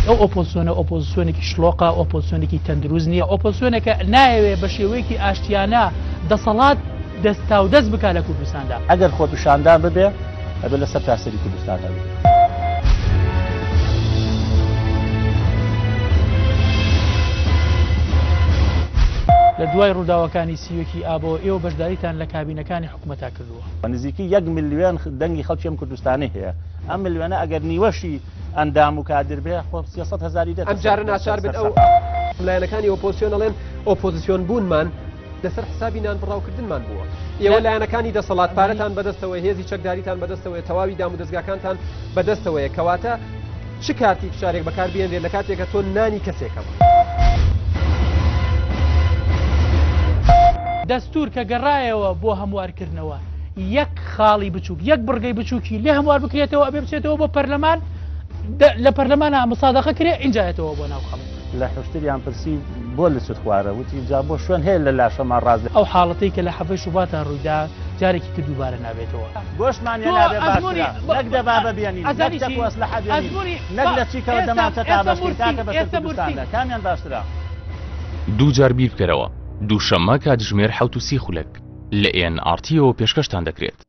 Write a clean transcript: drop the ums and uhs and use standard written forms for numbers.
ئەو ئۆپۆزسیۆنە ئۆپۆزسیۆنێکی شڵۆقە، ئۆپۆزسیۆنێکی تەندروست نییە، ئۆپۆزسیۆنێکە نایەوێ بە شێوەیەکی ئاشتیانە دەسەڵات دەستاودەست بکا لە کوردستاندا. ئەگەر خۆپیشاندان ببێ ئەبێ لە سەرتاسەری کوردستاندا ببێ. لە دوای ڕووداوەکانی 31 ی ئابەوە ئێوە بەشداریتان لە کابینەکانی حکومەتا کردووە. نزیکی یەک ملیۆن دەنگی خەڵکی ئەم کوردستانەی هەیە، ئەم ملیۆنە ئەگەر نیوەشی ئەندام و کادر بێ خۆ 300 هەزاری دێتە ئەم جارە ناچار بن ئەو لایەنەکانی ئۆپۆزسیۆن ئەڵێن ئۆپۆزسیۆن بوونمان لەسەر حسابی نانبڕاوکردنمان بووە. ئێوە لایەنەکانی دەسەڵات پارەتان بەدەستەوەیە، هێزی چەکداریتان بەدەستەوەیە، تەواوی دامودەزگاکانتان بەدەستەوەیە، کەواتە چ کارتی فشارێک بەکار بهێنرێت لە کاتێکە تۆ نانی کەسێکەوە. دەستوور کە گەڕایەوە بۆ هەموارکردنەوە یەک خاڵی بچووک یەک بڕگەی بچووکی لێ هەموار بکرێتەوە ئەبێ بچێتەوە بۆ پەرلەمان لە پەرلەمانا مسادەقە کرێ ئینجا یەتەوە بۆ ناو خەڵک. لە حوشتریان پرسی بۆ لچت خوارە؟ وتی جا بۆ شوێن هەیە لە لاشەمان ڕاست. ئەو حاڵەتەی کە لە حەڤەی شوباتا ڕوویدا جارێکی تر دووبارە نابێتەوە. گۆشتمان هێنابێ باشترە نەک دەبابە بێنین نەک چەک و ئەسلەحە بێنین نەک لە چیکەوە دەمانچە دابەشکەین تاکە بەسەر کوردستاندا کامیان باشترە؟ دووجار بیر بکەرەوە دووشەممە کاتژمێر 7:30 خولەک لە ئێن ئاڕ تیەوە پێشکەشتان دەکرێت.